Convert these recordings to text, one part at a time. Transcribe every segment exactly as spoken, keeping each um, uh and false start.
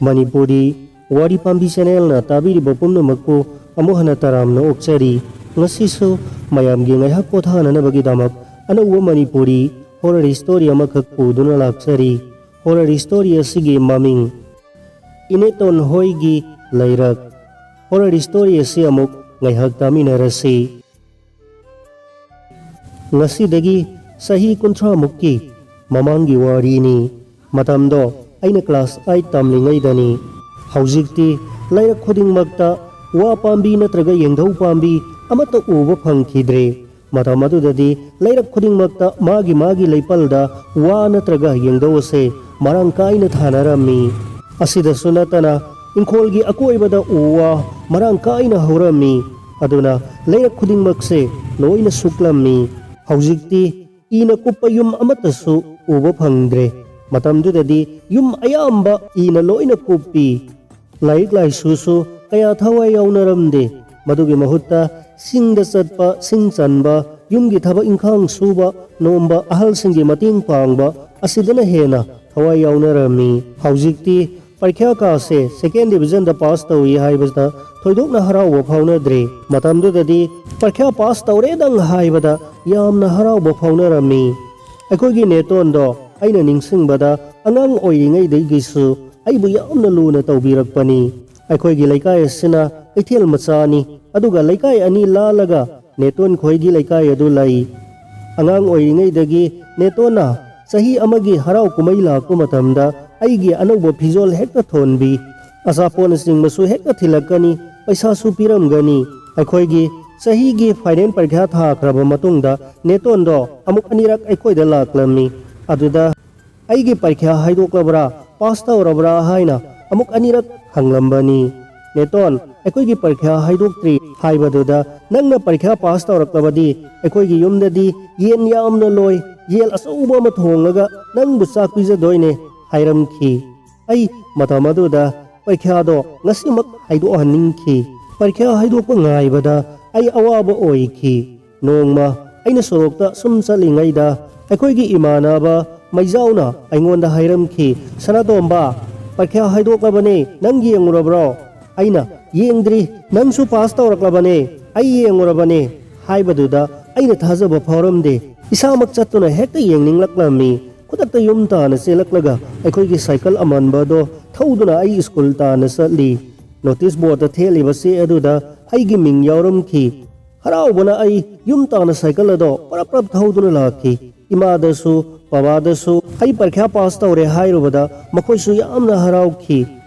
ꯃꯅꯤꯄꯨꯔꯤ ꯋꯥꯔꯤ ꯄꯥꯝꯕꯤ ꯆꯦꯅꯦꯜꯅ ꯇꯥꯕꯤꯔꯤꯕ ꯄꯨꯝꯅꯃꯛꯄꯨ ꯑꯃꯨꯛ ꯍꯟꯅ ꯇꯔꯥꯝꯅ ꯑꯣꯛꯆꯔꯤ꯫ ꯉꯁꯤꯁꯨ ꯃꯌꯥꯝꯒꯤ ꯉꯥꯏꯍꯥꯛ ꯄꯣꯊꯥꯅꯅꯕꯒꯤꯗꯃꯛ ꯑꯅꯧꯕ ꯃꯅꯤꯄꯨꯔꯤ ꯍꯣꯔꯔ ꯁ꯭ꯇꯣꯔꯤ ꯑꯃꯈꯛ ꯄꯨꯗꯨꯅ ꯂꯥꯛꯆꯔꯤ꯫ ꯍꯣꯔꯔ ꯁ꯭ꯇꯣꯔꯤ ꯑꯁꯤꯒꯤ ꯃꯃꯤꯡ ꯏꯅꯦꯇꯣꯟ ꯍꯣꯏꯒꯤ ꯂꯩꯔꯛ꯫ ꯍꯣꯔꯔ ꯁ꯭ꯇꯣꯔꯤ ꯑꯁꯤ ꯑꯃꯨꯛ ꯉꯥꯏꯍꯥꯛ ꯇꯥꯃꯤꯟꯅꯔꯁꯤ꯫ ꯉꯁꯤꯗꯒꯤ ꯆꯍꯤ ꯀꯨꯟꯊ꯭ꯔꯥꯃꯨꯛꯀꯤ ꯃꯃꯥꯡꯒꯤ ꯋꯥꯔꯤꯅꯤ꯫ ꯃꯇꯝꯗꯣ ꯑꯩꯅ ꯀ꯭ꯂꯥꯁ ꯑꯥꯏꯠ ꯇꯝꯂꯤꯉꯩꯗꯅꯤ꯫ ꯍꯧꯖꯤꯛꯇꯤ ꯂꯩꯔꯛ ꯈꯨꯗꯤꯡꯃꯛꯇ ꯋꯥ ꯄꯥꯝꯕꯤ ꯅꯠꯇ꯭ꯔꯒ ꯌꯦꯡꯙꯧ ꯄꯥꯝꯕꯤ ꯑꯃꯠꯇ ꯎꯕ ꯐꯪꯈꯤꯗ꯭ꯔꯦ꯫ ꯃꯇꯝ ꯑꯗꯨꯗꯗꯤ ꯂꯩꯔꯛ ꯈꯨꯗꯤꯡꯃꯛꯇ ꯃꯥꯒꯤ ꯃꯥꯒꯤ ꯂꯩꯄꯜꯗ ꯋꯥ ꯅꯠꯇ꯭ꯔꯒ ꯌꯦꯡꯙꯧ ꯑꯁꯦ ꯃꯔꯥꯡ ꯀꯥꯏꯅ ꯊꯥꯅꯔꯝꯃꯤ꯫ ꯑꯁꯤꯗꯁꯨ ꯅꯠꯇꯅ ꯏꯪꯈꯣꯜꯒꯤ ꯑꯀꯣꯏꯕꯗ ꯎ ꯋꯥ ꯃꯔꯥꯡ ꯀꯥꯏꯅ ꯍꯧꯔꯝꯃꯤ꯫ ꯑꯗꯨꯅ ꯂꯩꯔꯛ ꯈꯨꯗꯤꯡꯃꯛꯁꯦ ꯂꯣꯏꯅ ꯁꯨꯛꯂꯝꯃꯤ꯫ ꯍꯧꯖꯤꯛꯇꯤ ꯏꯅ ꯀꯨꯞꯄ ꯌꯨꯝ ꯑꯃꯠꯇꯁꯨ ꯎꯕ ꯐꯪꯗ꯭ꯔꯦ꯫ ꯃꯇꯝꯗꯨꯗꯗꯤ ꯌꯨꯝ ꯑꯌꯥꯝꯕ ꯏꯅ ꯂꯣꯏꯅ ꯀꯨꯞꯄꯤ꯫ ꯂꯥꯏꯔꯤꯛ ꯂꯥꯏꯁꯨꯁꯨ ꯀꯌꯥ ꯊꯋꯥꯏ ꯌꯥꯎꯅꯔꯝꯗꯦ꯫ ꯃꯗꯨꯒꯤ ꯃꯍꯨꯠꯇ ꯆꯤꯡꯗ ꯆꯠꯄ, ꯁꯤꯡ ꯆꯟꯕ, ꯌꯨꯝꯒꯤ ꯊꯕꯛ ꯏꯪꯈꯥꯡ ꯁꯨꯕ ꯅꯣꯝꯕ, ꯑꯍꯜꯁꯤꯡꯒꯤ ꯃꯇꯦꯡ ꯄꯥꯡꯕ ꯑꯁꯤꯗꯅ ꯍꯦꯟꯅ ꯊꯋꯥꯏ ꯌꯥꯎꯅꯔꯝꯃꯤ꯫ ꯍꯧꯖꯤꯛꯇꯤ ꯄꯔꯤꯈ꯭ꯌꯥ ꯀꯥꯁꯦ ꯁꯦꯀꯦꯟ ꯗꯤꯚꯤꯖꯟꯗ ꯄꯥꯁ ꯇꯧꯏ ꯍꯥꯏꯕꯗ ꯊꯣꯏꯗꯣꯛꯅ ꯍꯔꯥꯎꯕ ꯐꯥꯎꯅꯗ꯭ꯔꯦ꯫ ꯃꯇꯝꯗꯨꯗꯗꯤ ꯄꯔꯤꯈ꯭ꯌꯥ ꯄꯥꯁ ꯇꯧꯔꯦꯗꯪ ꯍꯥꯏꯕꯗ ꯌꯥꯝꯅ ꯍꯔꯥꯎꯕ ꯐꯥꯎꯅꯔꯝꯃꯤ꯫ ꯑꯩꯈꯣꯏꯒꯤ ꯅꯦꯇꯣꯟꯗꯣ ꯑꯩꯅ ꯅꯤꯡꯁꯤꯡꯕꯗ ꯑꯉꯥꯡ ꯑꯣꯏꯔꯤꯉꯩꯗꯒꯤꯁꯨ ꯑꯩꯕꯨ ꯌꯥꯝꯅ ꯂꯨꯅ ꯇꯧꯕꯤꯔꯛꯄꯅꯤ꯫ ꯑꯩꯈꯣꯏꯒꯤ ꯂꯩꯀꯥꯏ ꯑꯁꯤꯅ ꯀꯩꯊꯦꯜ ꯃꯆꯥꯅꯤ, ꯑꯗꯨꯒ ꯂꯩꯀꯥꯏ ꯑꯅꯤ ꯂꯥꯜꯂꯒ ꯅꯦꯇꯣꯟ ꯈꯣꯏꯒꯤ ꯂꯩꯀꯥꯏ ꯑꯗꯨ ꯂꯩ꯫ ꯑꯉꯥꯡ ꯑꯣꯏꯔꯤꯉꯩꯗꯒꯤ ꯅꯦꯇꯣꯟꯅ ꯆꯍꯤ ꯑꯃꯒꯤ ꯍꯔꯥꯎ ꯀꯨꯝꯍꯩ ꯂꯥꯛꯄ ꯃꯇꯝꯗ ꯑꯩꯒꯤ ꯑꯅꯧꯕ ꯐꯤꯖꯣꯜ ꯍꯦꯛꯇ ꯊꯣꯟꯕꯤ, ꯑꯆꯥꯄꯣꯠꯅꯆꯤꯡꯕꯁꯨ ꯍꯦꯛꯇ ꯊꯤꯜꯂꯛꯀꯅꯤ, ꯄꯩꯁꯥꯁꯨ ꯄꯤꯔꯝꯒꯅꯤ꯫ ꯑꯩꯈꯣꯏꯒꯤ ꯆꯍꯤꯒꯤ ꯐꯥꯏꯅꯦꯜ ꯄꯔꯤꯈ꯭ꯌꯥ ꯊꯥꯈ꯭ꯔꯕ ꯃꯇꯨꯡꯗ ꯅꯦꯇꯣꯟꯗꯣ ꯑꯃꯨꯛ ꯑꯅꯤꯔꯛ ꯑꯩꯈꯣꯏꯗ ꯂꯥꯛꯂꯝꯃꯤ꯫ ꯑꯗꯨꯗ ꯑꯩꯒꯤ ꯄꯔꯤꯈ꯭ꯌꯥ ꯍꯥꯏꯗꯣꯛꯂꯕ꯭ꯔꯥ, ꯄꯥꯁ ꯇꯧꯔꯕ꯭ꯔꯥ ꯍꯥꯏꯅ ꯑꯃꯨꯛ ꯑꯅꯤꯔꯛ ꯍꯪꯂꯝꯕꯅꯤ꯫ "ꯅꯦꯇꯣꯟ, ꯑꯩꯈꯣꯏꯒꯤ ꯄꯔꯤꯈ꯭ꯌꯥ ꯍꯥꯏꯗꯣꯛꯇ꯭ꯔꯤ" ꯍꯥꯏꯕꯗꯨꯗ, "ꯅꯪꯅ ꯄꯔꯤꯈ꯭ꯌꯥ ꯄꯥꯁ ꯇꯧꯔꯛꯂꯕꯗꯤ ꯑꯩꯈꯣꯏꯒꯤ ꯌꯨꯝꯗꯗꯤ ꯌꯦꯟ ꯌꯥꯝꯅ ꯂꯣꯏ, ꯌꯦꯟ ꯑꯆꯧꯕ ꯑꯃ ꯊꯣꯡꯂꯒ ꯅꯪꯕꯨ ꯆꯥꯛ ꯄꯤꯖꯗꯣꯏꯅꯦ" ꯍꯥꯏꯔꯝꯈꯤ꯫ ꯑꯩ ꯃꯇꯝ ꯑꯗꯨꯗ ꯄꯔꯤꯈ꯭ꯌꯥꯗꯣ ꯉꯁꯤꯃꯛ ꯍꯥꯏꯗꯣꯛꯍꯟꯅꯤꯡꯈꯤ꯫ ꯄꯔꯤꯈ꯭ꯌꯥ ꯍꯥꯏꯗꯣꯛꯄ ꯉꯥꯏꯕꯗ ꯑꯩ ꯑꯋꯥꯕ ꯑꯣꯏꯈꯤ꯫ ꯅꯣꯡꯃ ꯑꯩꯅ ꯁꯣꯔꯣꯛꯇ ꯁꯨꯝ ꯆꯠꯂꯤꯉꯩꯗ ꯑꯩꯈꯣꯏꯒꯤ ꯏꯃꯥꯟꯅꯕ ꯃꯩꯖꯥꯎꯅ ꯑꯩꯉꯣꯟꯗ ꯍꯥꯏꯔꯝꯈꯤ, "ꯁꯅꯥꯇꯣꯝꯕ, "ꯄꯔꯤꯈ꯭ꯌꯥ ꯍꯥꯏꯗꯣꯛꯂꯕꯅꯦ, ꯅꯪ ꯌꯦꯡꯉꯨꯔꯕ꯭ꯔꯣ?" ꯑꯩꯅ, "ꯌꯦꯡꯗ꯭ꯔꯤ, ꯅꯪꯁꯨ ꯄꯥꯁ ꯇꯧꯔꯛꯂꯕꯅꯦ, ꯑꯩ ꯌꯦꯡꯉꯨꯔꯕꯅꯦ" ꯍꯥꯏꯕꯗꯨꯗ ꯑꯩꯅ ꯊꯥꯖꯕ ꯐꯥꯎꯔꯝꯗꯦ꯫ ꯏꯁꯥꯃꯛ ꯆꯠꯇꯨꯅ ꯍꯦꯛꯇ ꯌꯦꯡꯅꯤꯡꯂꯛꯂꯝꯃꯤ꯫ ꯈꯨꯗꯛꯇ ꯌꯨꯝ ꯇꯥꯅ ꯆꯦꯜꯂꯛꯂꯒ ꯑꯩꯈꯣꯏꯒꯤ ꯁꯥꯏꯀꯜ ꯑꯃꯟꯕꯗꯣ ꯊꯧꯗꯨꯅ ꯑꯩ ꯁ꯭ꯀꯨꯜ ꯇꯥꯅ ꯆꯠꯂꯤ꯫ ꯅꯣꯇꯤꯁ ꯕꯣꯔꯗꯇ ꯊꯦꯠꯂꯤꯕ ꯆꯦ ꯑꯗꯨꯗ ꯑꯩꯒꯤ ꯃꯤꯡ ꯌꯥꯎꯔꯝꯈꯤ꯫ ꯍꯔꯥꯎꯕꯅ ꯑꯩ ꯌꯨꯝ ꯇꯥꯅ ꯁꯥꯏꯀꯜ ꯑꯗꯣ ꯄꯔꯞ ꯄꯔꯞ ꯊꯧꯗꯨꯅ ꯂꯥꯛꯈꯤ꯫ ꯏꯃꯥꯗꯁꯨ, ꯕꯕꯥꯗꯁꯨ ꯑꯩ ꯄꯔꯤꯈ꯭ꯌꯥ ꯄꯥꯁ ꯇꯧꯔꯦ ꯍꯥꯏꯔꯨꯕꯗ ꯃꯈꯣꯏꯁꯨ ꯌꯥꯝꯅ ꯍꯔꯥꯎꯈꯤ꯫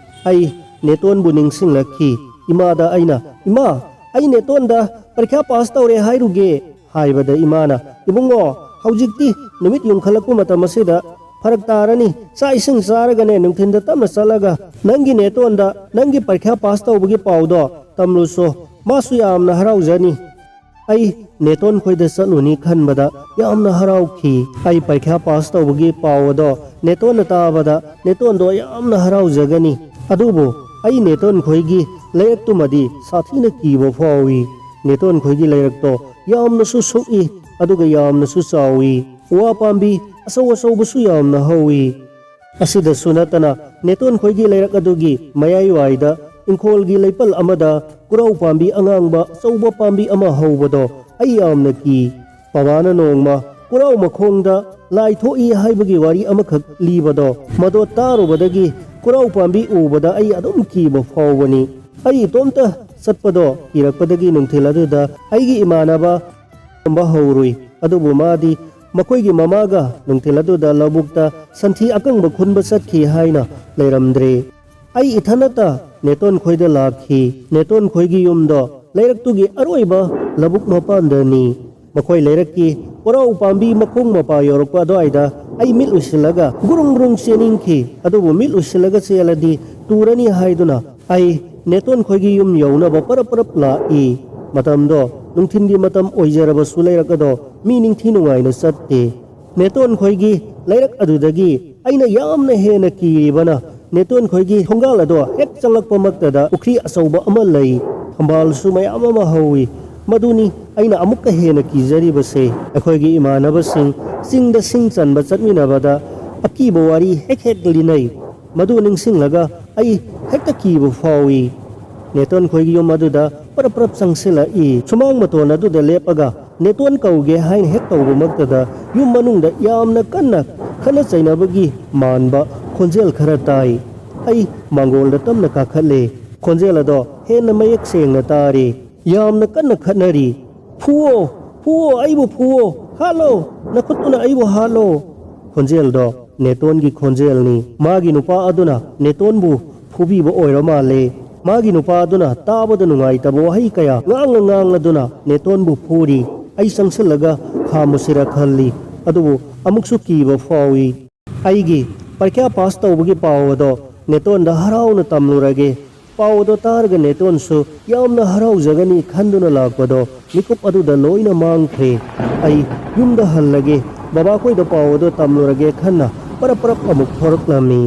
ꯑꯩ ꯅꯦꯇꯣꯟꯕꯨ ꯅꯤꯡꯁꯤꯡꯂꯛꯈꯤ꯫ ꯏꯃꯥꯗ ꯑꯩꯅ, "ꯏꯃꯥ, ꯑꯩ ꯅꯦꯇꯣꯟꯗ ꯄꯔꯤꯈ꯭ꯌꯥ ꯄꯥꯁ ꯇꯧꯔꯦ ꯍꯥꯏꯔꯨꯒꯦ" ꯍꯥꯏꯕꯗ ꯏꯃꯥꯅ, "ꯏꯕꯨꯡꯉꯣ, ꯍꯧꯖꯤꯛꯇꯤ ꯅꯨꯃꯤꯠ ꯌꯨꯡꯈꯠꯂꯛꯄ ꯃꯇꯝ ꯑꯁꯤꯗ ꯐꯔꯛ ꯇꯥꯔꯅꯤ꯫ ꯆꯥꯛ ꯏꯁꯤꯡ ꯆꯥꯔꯒꯅꯦ ꯅꯨꯡꯊꯤꯟꯗ ꯇꯞꯅ ꯆꯠꯂꯒ ꯅꯪꯒꯤ ꯅꯦꯇꯣꯟꯗ ꯅꯪꯒꯤ ꯄꯔꯤꯈ꯭ꯌꯥ ꯄꯥꯁ ꯇꯧꯕꯒꯤ ꯄꯥꯎꯗꯣ ꯇꯝꯂꯨꯁꯣ꯫ ꯃꯥꯁꯨ ꯌꯥꯝꯅ ꯍꯔꯥꯎꯖꯅꯤ"꯫ ꯑꯩ ꯅꯦꯇꯣꯟ ꯈꯣꯏꯗ ꯆꯠꯂꯨꯅꯤ ꯈꯟꯕꯗ ꯌꯥꯝꯅ ꯍꯔꯥꯎꯈꯤ꯫ ꯑꯩ ꯄꯔꯤꯈ꯭ꯌꯥ ꯄꯥꯁ ꯇꯧꯕꯒꯤ ꯄꯥꯎ ꯑꯗꯣ ꯅꯦꯇꯣꯟꯅ ꯇꯥꯕꯗ ꯅꯦꯇꯣꯟꯗꯣ ꯌꯥꯝꯅ ꯍꯔꯥꯎꯖꯒꯅꯤ꯫ ꯑꯗꯨꯕꯨ ꯑꯩ ꯅꯦꯇꯣꯟ ꯈꯣꯏꯒꯤ ꯂꯩꯔꯛꯇꯨꯃꯗꯤ ꯁꯥꯊꯤꯅ ꯀꯤꯕ ꯐꯥꯎꯏ꯫ ꯅꯦꯇꯣꯟ ꯈꯣꯏꯒꯤ ꯂꯩꯔꯛꯇꯣ ꯌꯥꯝꯅꯁꯨ ꯁꯨꯛꯏ, ꯑꯗꯨꯒ ꯌꯥꯝꯅꯁꯨ ꯆꯥꯎꯏ꯫ ꯋꯥ ꯄꯥꯝꯕꯤ ꯑꯆꯧ ꯑꯆꯧꯕꯁꯨ ꯌꯥꯝꯅ ꯍꯧꯏ꯫ ꯑꯁꯤꯗꯁꯨ ꯅꯠꯇꯅ ꯅꯦꯇꯣꯟ ꯈꯣꯏꯒꯤ ꯂꯩꯔꯛ ꯑꯗꯨꯒꯤ ꯃꯌꯥꯏꯋꯥꯏꯗ ꯏꯪꯈꯣꯜꯒꯤ ꯂꯩꯄꯜ ꯑꯃꯗ ꯀꯨꯔꯥꯎ ꯄꯥꯝꯕꯤ ꯑꯉꯥꯡꯕ ꯑꯆꯧꯕ ꯄꯥꯝꯕꯤ ꯑꯃ ꯍꯧꯕꯗꯣ ꯑꯩ ꯌꯥꯝꯅ ꯀꯤ꯫ ꯕꯕꯥꯅ ꯅꯣꯡꯃ ꯀꯨꯔꯥꯎ ꯃꯈꯣꯡꯗ ꯂꯥꯏ ꯊꯣꯛꯏ ꯍꯥꯏꯕꯒꯤ ꯋꯥꯔꯤ ꯑꯃꯈꯛ ꯂꯤꯕꯗꯣ, ꯃꯗꯣ ꯇꯥꯔꯨꯕꯗꯒꯤ ꯀꯨꯔꯥꯎ ꯄꯥꯝꯕꯤ ꯎꯕꯗ ꯑꯩ ꯑꯗꯨꯝ ꯀꯤꯕ ꯐꯥꯎꯕꯅꯤ꯫ ꯑꯩ ꯏꯇꯣꯝꯇ ꯆꯠꯄꯗꯣ ꯀꯤꯔꯛꯄꯗꯒꯤ ꯅꯨꯡꯊꯤꯜ ꯑꯗꯨꯗ ꯑꯩꯒꯤ ꯏꯃꯥꯟꯅꯕ ꯇꯝꯕ ꯍꯧꯔꯨꯏ꯫ ꯑꯗꯨꯕꯨ ꯃꯥꯗꯤ ꯃꯈꯣꯏꯒꯤ ꯃꯃꯥꯒ ꯅꯨꯡꯊꯤꯜ ꯑꯗꯨꯗ ꯂꯧꯕꯨꯛꯇ ꯁꯟꯊꯤ ꯑꯀꯪꯕ ꯈꯨꯟꯕ ꯆꯠꯈꯤ ꯍꯥꯏꯅ ꯂꯩꯔꯝꯗ꯭ꯔꯦ꯫ ꯑꯩ ꯏꯊꯟꯅꯇ ꯅꯦꯇꯣꯟ ꯈꯣꯏꯗ ꯂꯥꯛꯈꯤ꯫ ꯅꯦꯇꯣꯟ ꯈꯣꯏꯒꯤ ꯌꯨꯝꯗꯣ ꯂꯩꯔꯛꯇꯨꯒꯤ ꯑꯔꯣꯏꯕ ꯂꯧꯕꯨꯛ ꯃꯄꯥꯟꯗꯅꯤ꯫ ꯃꯈꯣꯏ ꯂꯩꯔꯛꯀꯤ ꯄꯣꯔꯥꯎ ꯄꯥꯝꯕꯤ ꯃꯈꯣꯡ ꯃꯄꯥ ꯌꯧꯔꯛꯄ ꯑꯗꯨꯋꯥꯏꯗ ꯑꯩ ꯃꯤꯠ ꯎꯏꯁꯤꯜꯂꯒ ꯒꯨꯔꯨꯡ ꯒꯨꯔꯨꯡ ꯆꯦꯟꯅꯤꯡꯈꯤ꯫ ꯑꯗꯨꯕꯨ ꯃꯤꯠ ꯎꯏꯁꯤꯜꯂꯒ ꯆꯦꯜꯂꯗꯤ ꯇꯨꯔꯅꯤ ꯍꯥꯏꯗꯨꯅ ꯑꯩ ꯅꯦꯇꯣꯟ ꯈꯣꯏꯒꯤ ꯌꯨꯝ ꯌꯧꯅꯕ ꯄꯔꯞ ꯄꯔꯞ ꯂꯥꯛꯏ꯫ ꯃꯇꯝꯗꯣ ꯅꯨꯡꯊꯤꯟꯒꯤ ꯃꯇꯝ ꯑꯣꯏꯖꯔꯕꯁꯨ ꯂꯩꯔꯛ ꯑꯗꯣ ꯃꯤ ꯅꯤꯡꯊꯤ ꯅꯨꯡꯉꯥꯏꯅ ꯆꯠꯇꯦ꯫ ꯅꯦꯇꯣꯟ ꯈꯣꯏꯒꯤ ꯂꯩꯔꯛ ꯑꯗꯨꯗꯒꯤ ꯑꯩꯅ ꯌꯥꯝꯅ ꯍꯦꯟꯅ ꯀꯤꯔꯤꯕꯅ ꯅꯦꯇꯣꯟ ꯈꯣꯏꯒꯤ ꯊꯣꯡꯒꯥꯜ ꯑꯗꯣ ꯍꯦꯛ ꯆꯪꯂꯛꯄꯃꯛꯇꯗ ꯄꯨꯈ꯭ꯔꯤ ꯑꯆꯧꯕ ꯑꯃ ꯂꯩ, ꯊꯝꯕꯥꯜꯁꯨ ꯃꯌꯥꯝ ꯑꯃ ꯍꯧꯏ꯫ ꯃꯗꯨꯅꯤ ꯑꯩꯅ ꯑꯃꯨꯛꯀ ꯍꯦꯟꯅ ꯀꯤꯖꯔꯤꯕꯁꯦ꯫ ꯑꯩꯈꯣꯏꯒꯤ ꯏꯃꯥꯟꯅꯕꯁꯤꯡ ꯆꯤꯡꯗ ꯁꯤꯡ ꯆꯟꯕ ꯆꯠꯃꯤꯟꯅꯕꯗ ꯑꯀꯤꯕ ꯋꯥꯔꯤ ꯍꯦꯛ ꯍꯦꯛ ꯂꯤꯅꯩ꯫ ꯃꯗꯨ ꯅꯤꯡꯁꯤꯡꯂꯒ ꯑꯩ ꯍꯦꯛꯇ ꯀꯤꯕ ꯐꯥꯎꯏ꯫ ꯅꯦꯇꯣꯟ ꯈꯣꯏꯒꯤ ꯌꯨꯝ ꯑꯗꯨꯗ ꯄꯔꯞ ꯄꯔꯞ ꯆꯪꯁꯤꯜꯂꯛꯏ꯫ ꯁꯨꯃꯥꯡ ꯃꯇꯣꯟ ꯑꯗꯨꯗ ꯂꯦꯞꯄꯒ ꯅꯦꯇꯣꯟ ꯀꯧꯒꯦ ꯍꯥꯏꯅ ꯍꯦꯛ ꯇꯧꯕꯃꯛꯇꯗ ꯌꯨꯝ ꯃꯅꯨꯡꯗ ꯌꯥꯝꯅ ꯀꯟꯅ ꯈꯠꯅ ꯆꯩꯅꯕꯒꯤ ꯃꯥꯟꯕ ꯈꯣꯟꯖꯦꯜ ꯈꯔ ꯇꯥꯏ꯫ ꯑꯩ ꯃꯥꯡꯒꯣꯜꯗ ꯇꯞꯅ ꯀꯥꯈꯠꯂꯦ꯫ ꯈꯣꯟꯖꯦꯜ ꯑꯗꯣ ꯍꯦꯟꯅ ꯃꯌꯦꯛ ꯁꯦꯡꯅ ꯇꯥꯔꯦ꯫ ꯌꯥꯝꯅ ꯀꯟꯅ ꯈꯠꯅꯔꯤ꯫ "ꯐꯨꯋꯣ, ꯐꯨꯋꯣ, ꯑꯩꯕꯨ ꯐꯨꯋꯣ, ꯍꯥꯠꯂꯣ, ꯅꯈꯨꯠꯇꯨꯅ ꯑꯩꯕꯨ ꯍꯥꯠꯂꯣ!" ꯈꯣꯟꯖꯦꯜꯗꯣ ꯅꯦꯇꯣꯟꯒꯤ ꯈꯣꯟꯖꯦꯜꯅꯤ꯫ ꯃꯥꯒꯤ ꯅꯨꯄꯥ ꯑꯗꯨꯅ ꯅꯦꯇꯣꯟꯕꯨ ꯐꯨꯕꯤꯕ ꯑꯣꯏꯔ ꯃꯥꯜꯂꯦ꯫ ꯃꯥꯒꯤ ꯅꯨꯄꯥ ꯑꯗꯨꯅ ꯇꯥꯕꯗ ꯅꯨꯡꯉꯥꯏꯇꯕ ꯋꯥꯍꯩ ꯀꯌꯥ ꯉꯥꯡꯂ ꯉꯥꯡꯂꯗꯨꯅ ꯅꯦꯇꯣꯟꯕꯨ ꯐꯨꯔꯤ꯫ ꯑꯩ ꯆꯪꯁꯤꯜꯂꯒ ꯈꯥꯝꯃꯨꯁꯤꯔ ꯈꯜꯂꯤ, ꯑꯗꯨꯕꯨ ꯑꯃꯨꯛꯁꯨ ꯀꯤꯕ ꯐꯥꯎꯏ꯫ ꯑꯩꯒꯤ ꯄꯔꯤꯈ꯭ꯌꯥ ꯄꯥꯁ ꯇꯧꯕꯒꯤ ꯄꯥꯎ ꯑꯗꯣ ꯅꯦꯇꯣꯟꯗ ꯍꯔꯥꯎꯅ ꯇꯝꯂꯨꯔꯒꯦ꯫ ꯄꯥꯎ ꯑꯗꯣ ꯇꯥꯔꯒ ꯅꯦꯇꯣꯟꯁꯨ ꯌꯥꯝꯅ ꯍꯔꯥꯎꯖꯒꯅꯤ ꯈꯟꯗꯨꯅ ꯂꯥꯛꯄꯗꯣ ꯃꯤꯀꯨꯞ ꯑꯗꯨꯗ ꯂꯣꯏꯅ ꯃꯥꯡꯈ꯭ꯔꯦ꯫ ꯑꯩ ꯌꯨꯝꯗ ꯍꯜꯂꯒꯦ, ꯕꯕꯥꯈꯣꯏꯗ ꯄꯥꯎ ꯑꯗꯣ ꯇꯝꯂꯨꯔꯒꯦ ꯈꯟꯅ ꯄꯔꯞ ꯄꯔꯞ ꯑꯃꯨꯛ ꯊꯣꯔꯛꯂꯝꯃꯤ꯫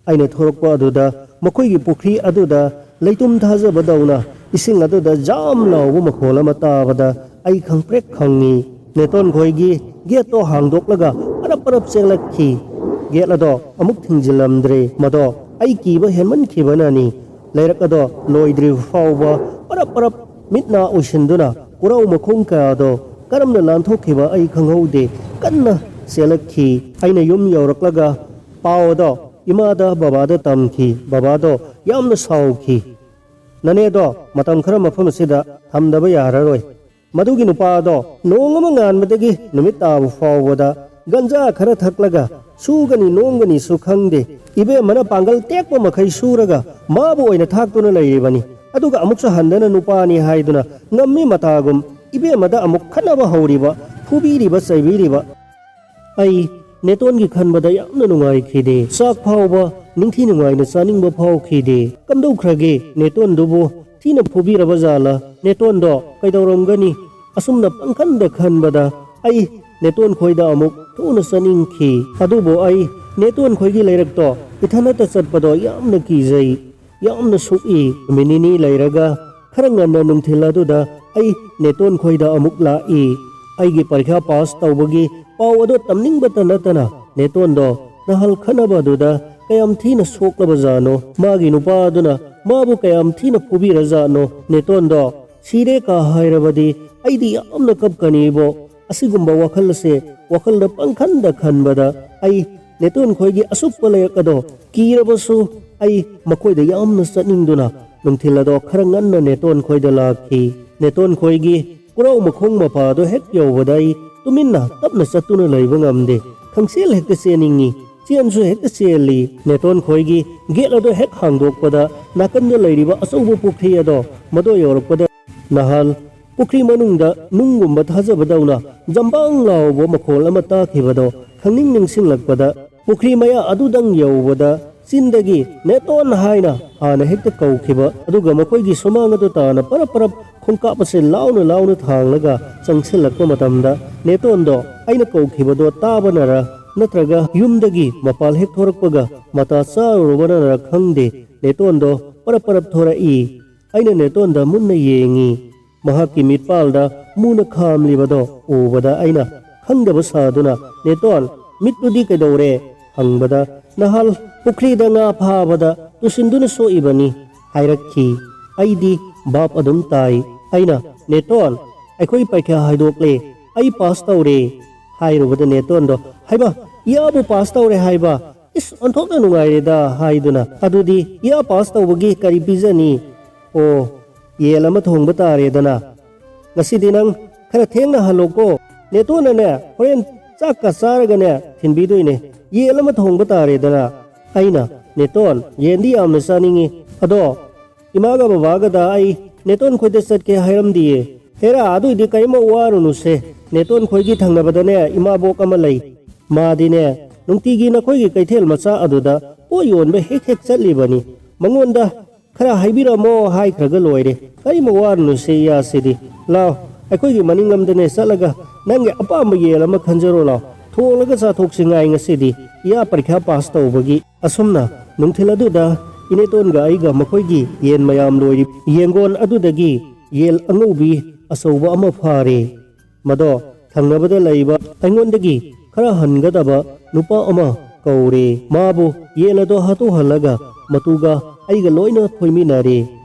ꯑꯩꯅ ꯊꯣꯔꯛꯄ ꯑꯗꯨꯗ ꯃꯈꯣꯏꯒꯤ ꯄꯨꯈ꯭ꯔꯤ ꯑꯗꯨꯗ ꯂꯩꯇꯨꯝ ꯊꯥꯖꯕꯗꯧꯅ ꯏꯁꯤꯡ ꯑꯗꯨꯗ ꯖꯥꯝ ꯂꯥꯎꯕ ꯃꯈꯣꯜ ꯑꯃ ꯇꯥꯕꯗ ꯑꯩ ꯈꯪꯄ꯭ꯔꯦꯛ ꯈꯪꯉꯤ꯫ ꯅꯦꯇꯣꯟ ꯈꯣꯏꯒꯤ ꯒꯦꯠꯇꯣ ꯍꯥꯡꯗꯣꯛꯂꯒ ꯄꯔꯞ ꯄꯔꯞ ꯆꯦꯜꯂꯛꯈꯤ꯫ ꯒꯦꯠ ꯑꯗꯣ ꯑꯃꯨꯛ ꯊꯤꯡꯖꯤꯜꯂꯝꯗ꯭ꯔꯦ꯫ ꯃꯗꯣ ꯑꯩ ꯀꯤꯕ ꯍꯦꯟꯃꯟꯈꯤꯕꯅꯅꯤ꯫ ꯂꯩꯔꯛ ꯑꯗꯣ ꯂꯣꯏꯗ꯭ꯔꯤꯕ ꯐꯥꯎꯕ ꯄꯔꯞ ꯄꯔꯞ ꯃꯤꯠ ꯅꯥ ꯎꯏꯁꯤꯟꯗꯨꯅ ꯄꯨꯔꯥꯎ ꯃꯈꯣꯡ ꯀꯌꯥꯗꯣ ꯀꯔꯝꯅ ꯂꯥꯟꯊꯣꯛꯈꯤꯕ ꯑꯩ ꯈꯪꯍꯧꯗꯦ꯫ ꯀꯟꯅ ꯆꯦꯜꯂꯛꯈꯤ꯫ ꯑꯩꯅ ꯌꯨꯝ ꯌꯧꯔꯛꯂꯒ ꯄꯥꯎ ꯑꯗꯣ ꯏꯃꯥꯗ ꯕꯕꯥꯗ ꯇꯝꯈꯤ꯫ ꯕꯕꯥꯗꯣ ꯌꯥꯝꯅ ꯁꯥꯎꯈꯤ꯫ "ꯅꯅꯦꯗꯣ ꯃꯇꯝ ꯈꯔ ꯃꯐꯝ ꯑꯁꯤꯗ ꯊꯝꯗꯕ ꯌꯥꯔꯔꯣꯏ꯫ ꯃꯗꯨꯒꯤ ꯅꯨꯄꯥꯗꯣ ꯅꯣꯡ ꯑꯃ ꯉꯥꯟꯕꯗꯒꯤ ꯅꯨꯃꯤꯠ ꯇꯥꯕ ꯐꯥꯎꯕꯗ ꯒꯟꯖꯥ ꯈꯔ ꯊꯛꯂꯒ ꯁꯨꯒꯅꯤ ꯅꯣꯝꯒꯅꯤꯁꯨ ꯈꯪꯗꯦ꯫ ꯏꯕꯦꯝꯃꯅ ꯄꯥꯡꯒꯜ ꯇꯦꯛꯄ ꯃꯈꯩ ꯁꯨꯔꯒ ꯃꯥꯕꯨ ꯑꯣꯏꯅ ꯊꯥꯛꯇꯨꯅ ꯂꯩꯔꯤꯕꯅꯤ꯫ ꯑꯗꯨꯒ ꯑꯃꯨꯛꯁꯨ ꯍꯟꯗꯅ ꯅꯨꯄꯥꯅꯤ ꯍꯥꯏꯗꯨꯅ ꯉꯝꯃꯤ ꯃꯇꯥꯒꯨꯝ ꯏꯕꯦꯝꯃꯗ ꯑꯃꯨꯛ ꯈꯠꯅꯕ ꯍꯧꯔꯤꯕ, ꯐꯨꯕꯤꯔꯤꯕ, ꯆꯩꯕꯤꯔꯤꯕ꯫" ꯑꯩ ꯅꯦꯇꯣꯟꯒꯤ ꯈꯟꯕꯗ ꯌꯥꯝꯅ ꯅꯨꯡꯉꯥꯏꯈꯤꯗꯦ꯫ ꯆꯥꯛ ꯐꯥꯎꯕ ꯅꯤꯡꯊꯤ ꯅꯨꯡꯉꯥꯏꯅ ꯆꯥꯅꯤꯡꯕ ꯐꯥꯎꯈꯤꯗꯦ꯫ ꯀꯝꯗꯧꯈ꯭ꯔꯒꯦ? ꯅꯦꯇꯣꯟꯗꯨꯕꯨ ꯊꯤꯅ ꯐꯨꯕꯤꯔꯕ ꯖꯥꯠꯂ? ꯅꯦꯇꯣꯟꯗꯣ ꯀꯩꯗꯧꯔꯝꯒꯅꯤ? ꯑꯁꯨꯝꯅ ꯄꯪꯈꯟꯗ ꯈꯟꯕꯗ ꯑꯩ ꯅꯦꯇꯣꯟ ꯈꯣꯏꯗ ꯑꯃꯨꯛ ꯊꯨꯅ ꯆꯠꯅꯤꯡꯈꯤ꯫ ꯑꯗꯨꯕꯨ ꯑꯩ ꯅꯦꯇꯣꯟ ꯈꯣꯏꯒꯤ ꯂꯩꯔꯛꯇꯣ ꯏꯊꯟꯇ ꯆꯠꯄꯗꯣ ꯌꯥꯝꯅ ꯀꯤꯖꯩ꯫ ꯌꯥꯝꯅ ꯁꯨꯛꯏ꯫ ꯅꯨꯃꯤꯠ ꯅꯤꯅꯤ ꯂꯩꯔꯒ ꯈꯔ ꯉꯟꯅ ꯅꯨꯡꯊꯤꯜ ꯑꯗꯨꯗ ꯑꯩ ꯅꯦꯇꯣꯟ ꯈꯣꯏꯗ ꯑꯃꯨꯛ ꯂꯥꯛꯏ꯫ ꯑꯩꯒꯤ ꯄꯔꯤꯈꯥ ꯄꯥꯁ ꯇꯧꯕꯒꯤ ꯄꯥꯎ ꯑꯗꯨ ꯇꯝꯅꯤꯡꯕꯇ ꯅꯠꯇꯅ ꯅꯦꯇꯣꯟꯗꯣ ꯅꯍꯥꯜ ꯈꯠꯅꯕ ꯑꯗꯨꯗ ꯀꯌꯥꯝ ꯊꯤꯅ ꯁꯣꯛꯂꯕꯖꯥꯠꯅꯣ? ꯃꯥꯒꯤ ꯅꯨꯄꯥꯗꯨꯅ ꯃꯥꯕꯨ ꯀꯌꯥꯝ ꯊꯤꯅ ꯐꯨꯕꯤꯔꯖꯥꯠꯅꯣ? ꯅꯦꯇꯣꯟꯗꯣ ꯁꯤꯔꯦ ꯀꯥ ꯍꯥꯏꯔꯕꯗꯤ ꯑꯩꯗꯤ ꯌꯥꯝꯅ ꯀꯞꯀꯅꯤꯕꯣ꯫ ꯑꯁꯤꯒꯨꯝꯕ ꯋꯥꯈꯜ ꯑꯁꯦ ꯋꯥꯈꯜꯗ ꯄꯪꯈꯟꯗ ꯈꯟꯕꯗ ꯑꯩ ꯅꯦꯇꯣꯟ ꯈꯣꯏꯒꯤ ꯑꯁꯨꯛꯄ ꯂꯩꯔꯛ ꯑꯗꯣ ꯀꯤꯔꯕꯁꯨ ꯑꯩ ꯃꯈꯣꯏꯗ ꯌꯥꯝꯅ ꯆꯠꯅꯤꯡꯗꯨꯅ ꯅꯨꯡꯊꯤꯜ ꯑꯗꯣ ꯈꯔ ꯉꯟꯅ ꯅꯦꯇꯣꯟ ꯈꯣꯏꯗ ꯂꯥꯛꯈꯤ꯫ ꯅꯦꯇꯣꯟ ꯈꯣꯏꯒꯤ ꯀꯨꯔꯥꯎ ꯃꯈꯣꯡ ꯃꯄꯥꯗꯣ ꯍꯦꯛ ꯌꯧꯕꯗ ꯑꯩ ꯇꯨꯃꯤꯟꯅ ꯇꯞꯅ ꯆꯠꯇꯨꯅ ꯂꯩꯕ ꯉꯝꯗꯦ꯫ ꯈꯪꯆꯦꯜ ꯍꯦꯛꯇ ꯆꯦꯟꯅꯤꯡꯉꯤ, ꯆꯦꯟꯁꯨ ꯍꯦꯛꯇ ꯆꯦꯜꯂꯤ꯫ ꯅꯦꯇꯣꯟ ꯈꯣꯏꯒꯤ ꯒꯦꯠ ꯑꯗꯣ ꯍꯦꯛ ꯍꯥꯡꯗꯣꯛꯄꯗ ꯅꯥꯀꯟꯗ ꯂꯩꯔꯤꯕ ꯑꯆꯧꯕ ꯄꯨꯈ꯭ꯔꯤ ꯑꯗꯣ ꯃꯗꯣ ꯌꯧꯔꯛꯄꯗ ꯅꯍꯥꯜ ꯄꯨꯈ꯭ꯔꯤ ꯃꯅꯨꯡꯗ ꯅꯨꯡꯒꯨꯝꯕ ꯊꯥꯖꯕꯗꯧꯅ ꯖꯝꯕꯥꯡ ꯂꯥꯎꯕ ꯃꯈꯣꯜ ꯑꯃ ꯇꯥꯈꯤꯕꯗꯣ ꯈꯪꯅꯤꯡ ꯅꯤꯡꯁꯤꯡꯂꯛꯄꯗ ꯄꯨꯈ꯭ꯔꯤ ꯃꯌꯥ ꯑꯗꯨꯗꯪ ꯌꯧꯕꯗ ꯆꯤꯟꯗꯒꯤ "ꯅꯦꯇꯣꯟ" ꯍꯥꯏꯅ ꯍꯥꯟꯅ ꯍꯦꯛꯇ ꯀꯧꯈꯤꯕ, ꯑꯗꯨꯒ ꯃꯈꯣꯏꯒꯤ ꯁꯨꯃꯥꯡ ꯑꯗꯨ ꯇꯥꯅ ꯄꯔꯞ ꯄꯔꯞ ꯈꯣꯡꯀꯥꯞ ꯑꯁꯦ ꯂꯥꯎꯅ ꯂꯥꯎꯅ ꯊꯥꯡꯂꯒ ꯆꯪꯁꯤꯜꯂꯛꯄ ꯃꯇꯝꯗ ꯅꯦꯇꯣꯟꯗꯣ ꯑꯩꯅ ꯀꯧꯈꯤꯕꯗꯣ ꯇꯥꯕꯅꯔ ꯅꯠꯇ꯭ꯔꯒ ꯌꯨꯝꯗꯒꯤ ꯃꯄꯥꯜ ꯍꯦꯛ ꯊꯣꯔꯛꯄꯒ ꯃꯇꯥ ꯆꯥꯔꯨꯔꯕꯅꯔ ꯈꯪꯗꯦ, ꯅꯦꯇꯣꯟꯗꯣ ꯄꯔꯞ ꯄꯔꯞ ꯊꯣꯔꯛꯏ꯫ ꯑꯩꯅ ꯅꯦꯇꯣꯟꯗ ꯃꯨꯟꯅ ꯌꯦꯡꯉꯤ꯫ ꯃꯍꯥꯛꯀꯤ ꯃꯤꯠꯄꯥꯜꯗ ꯃꯨꯅ ꯈꯥꯝꯂꯤꯕꯗꯣ ꯎꯕꯗ ꯑꯩꯅ ꯈꯪꯗꯕ ꯁꯥꯗꯨꯅ, "ꯅꯦꯇꯣꯟ, ꯃꯤꯠꯇꯨꯗꯤ ꯀꯩꯗꯧꯔꯦ?" ꯍꯪꯕꯗ, "ꯅꯍꯥꯜ ꯄꯨꯈ꯭ꯔꯤꯗ ꯉꯥ ꯐꯥꯕꯗ ꯇꯨꯁꯤꯟꯗꯨꯅ ꯁꯣꯛꯏꯕꯅꯤ" ꯍꯥꯏꯔꯛꯈꯤ꯫ ꯑꯩꯗꯤ ꯚꯥꯞ ꯑꯗꯨꯝ ꯇꯥꯏ꯫ ꯑꯩꯅ, "ꯅꯦꯇꯣꯟ, ꯑꯩꯈꯣꯏ ꯄꯔꯤꯈ꯭ꯌꯥ ꯍꯥꯏꯗꯣꯛꯂꯦ, ꯑꯩ ꯄꯥꯁ ꯇꯧꯔꯦ" ꯍꯥꯏꯔꯨꯕꯗ ꯅꯦꯇꯣꯟꯗꯣ, "ꯍꯩꯃꯥ, ꯏꯌꯥꯕꯨ ꯄꯥꯁ ꯇꯧꯔꯦ ꯍꯥꯏꯕ? ꯏꯁ, ꯑꯣꯟꯊꯣꯛꯅ ꯅꯨꯡꯉꯥꯏꯔꯦꯗ" ꯍꯥꯏꯗꯨꯅ, "ꯑꯗꯨꯗꯤ ꯏꯌꯥ ꯄꯥꯁ ꯇꯧꯕꯒꯤ ꯀꯔꯤ ꯄꯤꯖꯅꯤ?" "ꯑꯣ, ꯌꯦꯟ ꯑꯃ ꯊꯣꯡꯕ ꯇꯥꯔꯦꯗꯅ꯫ ꯉꯁꯤꯗꯤ ꯅꯪ ꯈꯔ ꯊꯦꯡꯅ ꯍꯜꯂꯣꯀꯣ꯫ ꯅꯦꯇꯣꯟꯅꯅꯦ ꯍꯣꯔꯦꯟ ꯆꯥꯛꯀ ꯆꯥꯔꯒꯅꯦ ꯊꯤꯟꯕꯤꯗꯣꯏꯅꯦ꯫ ꯌꯦꯟ ꯑꯃ ꯊꯣꯡꯕ ꯇꯥꯔꯦꯗꯅ"꯫ ꯑꯩꯅ, "ꯅꯦꯇꯣꯟ, ꯌꯦꯟꯗꯤ ꯌꯥꯝꯅ ꯆꯥꯅꯤꯡꯉꯤ꯫ ꯑꯗꯣ ꯏꯃꯥꯒ ꯕꯕꯥꯒꯗ ꯑꯩ ꯅꯦꯇꯣꯟ ꯈꯣꯏꯗ ꯆꯠꯀꯦ ꯍꯥꯏꯔꯝꯗꯤꯌꯦ"꯫ "ꯍꯦꯔꯥ, ꯑꯗꯨꯏꯗꯤ ꯀꯔꯤꯝ ꯋꯥꯔꯨꯅꯨꯁꯦ꯫ ꯅꯦꯇꯣꯟ ꯈꯣꯏꯒꯤ ꯊꯪꯅꯕꯗꯅꯦ ꯏꯃꯥꯕꯣꯛ ꯑꯃ ꯂꯩ꯫ ꯃꯥꯗꯤꯅꯦ ꯅꯨꯡꯇꯤꯒꯤ ꯅꯈꯣꯏꯒꯤ ꯀꯩꯊꯦꯜ ꯃꯆꯥ ꯑꯗꯨꯗ ꯄꯣꯠ ꯌꯣꯟꯕ ꯍꯦꯛ ꯍꯦꯛ ꯆꯠꯂꯤꯕꯅꯤ꯫ ꯃꯉꯣꯟꯗ ꯈꯔ ꯍꯥꯏꯕꯤꯔꯝꯃꯣ ꯍꯥꯏꯈ꯭ꯔꯒ ꯂꯣꯏꯔꯦ꯫ ꯀꯔꯤꯝ ꯋꯥꯔꯨꯅꯨꯁꯦ ꯏꯌꯥꯁꯤꯗꯤ꯫ ꯂꯥꯎ, ꯑꯩꯈꯣꯏꯒꯤ ꯃꯅꯤꯡꯂꯝꯗꯅꯦ ꯆꯠꯂꯒ ꯅꯪꯒꯤ ꯑꯄꯥꯝꯕ ꯌꯦꯟ ꯑꯃ ꯈꯟꯖꯔꯣ ꯂꯥꯎ꯫ ꯊꯣꯡꯂꯒ ꯆꯥꯊꯣꯛꯁꯤ ꯉꯥꯏ ꯉꯁꯤꯗꯤ, ꯏꯌꯥ ꯄꯔꯤꯈ꯭ꯌꯥ ꯄꯥꯁ ꯇꯧꯕꯒꯤ"꯫ ꯑꯁꯨꯝꯅ ꯅꯨꯡꯊꯤꯜ ꯑꯗꯨꯗ ꯏꯅꯦꯇꯣꯟꯒ ꯑꯩꯒ ꯃꯈꯣꯏꯒꯤ ꯌꯦꯟ ꯃꯌꯥꯝ ꯂꯣꯏꯔꯤ ꯌꯦꯡꯒꯣꯟ ꯑꯗꯨꯗꯒꯤ ꯌꯦꯟ ꯑꯉꯧꯕꯤ ꯑꯆꯧꯕ ꯑꯃ ꯐꯥꯔꯦ꯫ ꯃꯗꯣ ꯊꯪꯅꯕꯗ ꯂꯩꯕ ꯑꯩꯉꯣꯟꯗꯒꯤ ꯈꯔ ꯍꯟꯒꯗꯕ ꯅꯨꯄꯥ ꯑꯃ ꯀꯧꯔꯦ꯫ ꯃꯥꯕꯨ ꯌꯦꯟ ꯑꯗꯣ ꯍꯥꯠꯇꯣꯛꯍꯜꯂꯒ ꯃꯇꯨꯒ ꯑꯩꯒ ꯂꯣꯏꯅ ꯐꯣꯏꯃꯤꯟꯅꯔꯦ꯫